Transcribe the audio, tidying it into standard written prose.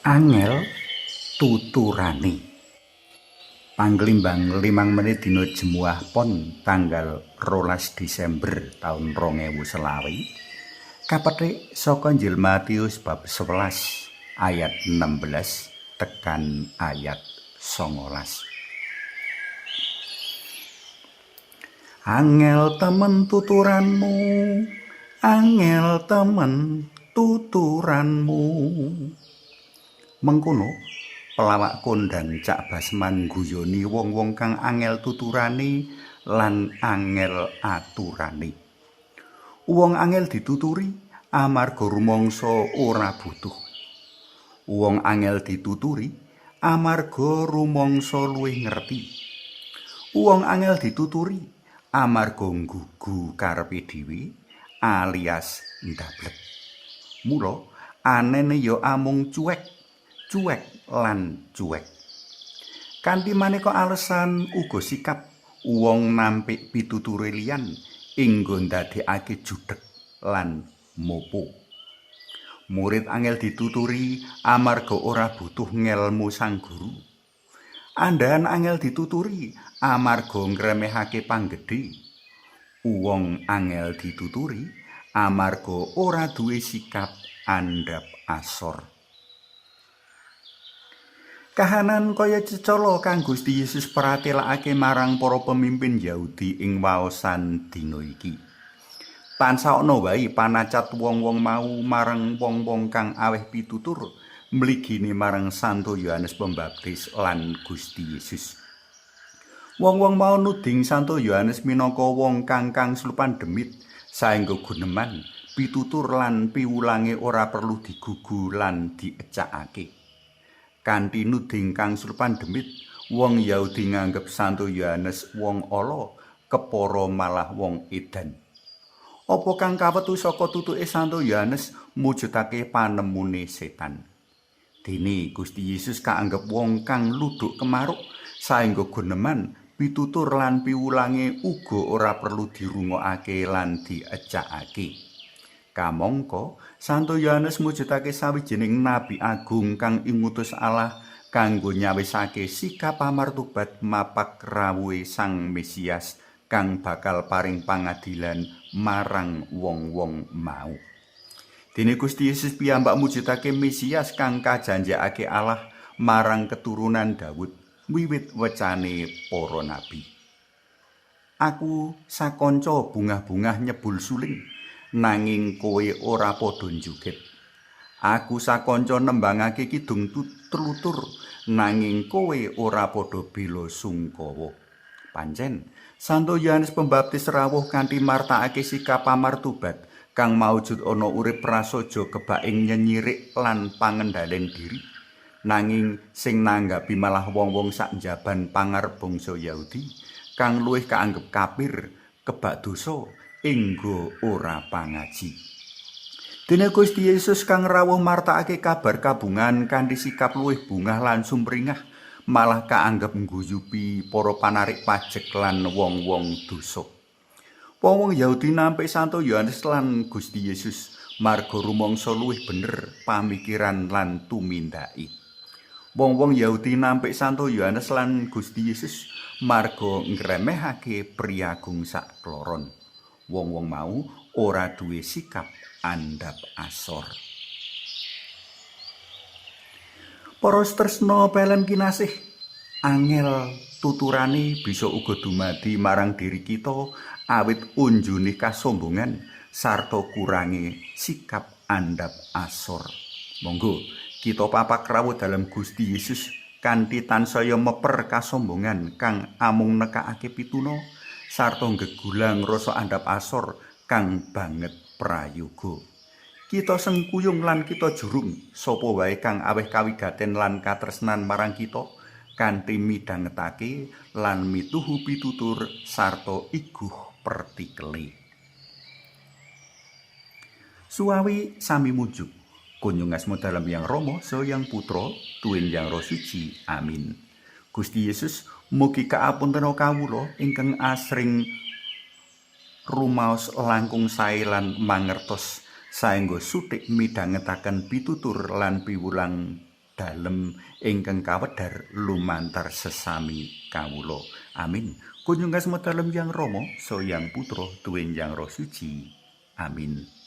Angel tuturane. Panglimbang 5 menit dina Jemuah Pon tanggal 12 Desember taun 2020 kapetik saka Injil Matius bab 11 ayat 16 tekan ayat 19. Angel temen tuturanmu, angel temen tuturanmu. Mengkono pelawak kondang Cak Basman guyoni wong-wong kang angel tuturane lan angel aturane. Wong angel dituturi amarga rumangsa ora butuh. Wong angel dituturi amarga rumangsa luwih ngerti. Wong angel dituturi amarga nggugu karepe dhewe alias ndablek. Mula anene ya amung cuek, cuek lan cuek. Kanthi maneka alesan uga sikap wong nampik pituture liyan inggo ndadekake judheg lan mopo. Murid angel dituturi amarga ora butuh ngelmu sang guru. Andhahan angel dituturi amarga ngremehake panggedhe. Wong angel dituturi amarga ora duwe sikap andhap asor. Kahanan kaya cecala kang Gusti Yesus pratelakake marang para pemimpin Yahudi ing waosan dina iki. Tansah ana wae panacat wong-wong mau marang wong-wong kang aweh pitutur mligine marang Santo Yohanes Pembaptis lan Gusti Yesus. Wong-wong mau nuding Santo Yohanes minangka wong kang slupan demit saengga guneman pitutur lan piwulange ora perlu digugu lan diecakake. Kanthi nuding kang slupan demit, wong Yahudi nganggep Santo Yohanes wong ala, kepara malah wong edan. Apa kang kawetu saka tutuke Santo Yohanes mujudake panemune setan. Dene Gusti Yesus kaanggep wong kang luduk kemaruk saengga guneman pitutur lan piwulange uga ora perlu dirungokake lan diecakake. Kamangka Santo Yohanes mujudake sawijining nabi agung kang ingutus Allah kanggo nyawisake sikap pamartobat mapak rawuhe Sang Mesias kang bakal paring pangadilan marang wong-wong mau. Dene Gusti Yesus piyambak mujudake Mesias kang kajanjekake Allah marang keturunan Daud wiwit wecane para nabi. Aku sakanca bungah-bungah nyebul suling, nanging kowe ora padha njuget. Aku sakanca nembangake kidung tlutur, nanging kowe ora padha bela sungkawa. Pancen Santo Yohanes Pembaptis rawuh kanthi martakake sikap pamartobat kang maujud ana urip prasaja kebak ing nyenyirik lan pangendhalen diri. Nanging sing nanggapi malah wong-wong sak njaban pangarep bangsa Yahudi kang luwih kaanggep kafir, kebak dosa inggo ora pangaji. Dene Gusti Yesus kang rawuh martakake kabar kabungan kanthi sikap luwih bungah lan sumringah malah kaanggep ngguyupi para panarik pajek lan wong-wong dosa. Wong-wong Yahudi nampik Santo Yohanes lan Gusti Yesus marga rumangsa luwih bener pamikiran lan tumindake. Wong-wong Yahudi nampik Santo Yohanes lan Gusti Yesus marga ngremehake priyagung sakloron. Wong-wong mau ora duwe sikap andhap asor. Para tresna pelem kinasih, angel tuturane bisa uga dumadi marang diri kita awit unjune kasombongan sarta kurange sikap andhap asor. Monggo kita papak rawuh dalam Gusti Yesus kanthi tansaya meper kasombongan kang amung nekakake pituna sarta gegulang rasa andhap asor kang banget prayoga. Kita sengkuyung lan kita jurung sapa wae kang aweh kawigaten lan katresnan marang kita kanthi midhangetake lan mituhu pitutur sarta iguh pertikele. Suwawi sami mujuk. Kunjung asma dalam Yang Rama, Saha Yang Putra, tuwin Yang Roh Suci. Amin. Gusti Yesus, mugi kaapuntena kawula ingkang asring rumaos langkung sae lan mangertos saengga suthik midhangetaken pitutur lan piwulang Dalem ingkang kawedhar lumantar sesami kawula. Amin. Kunjung asma Dalem Yang Rama, Saha Yang Putra, tuwin Yang Roh Suci. Amin.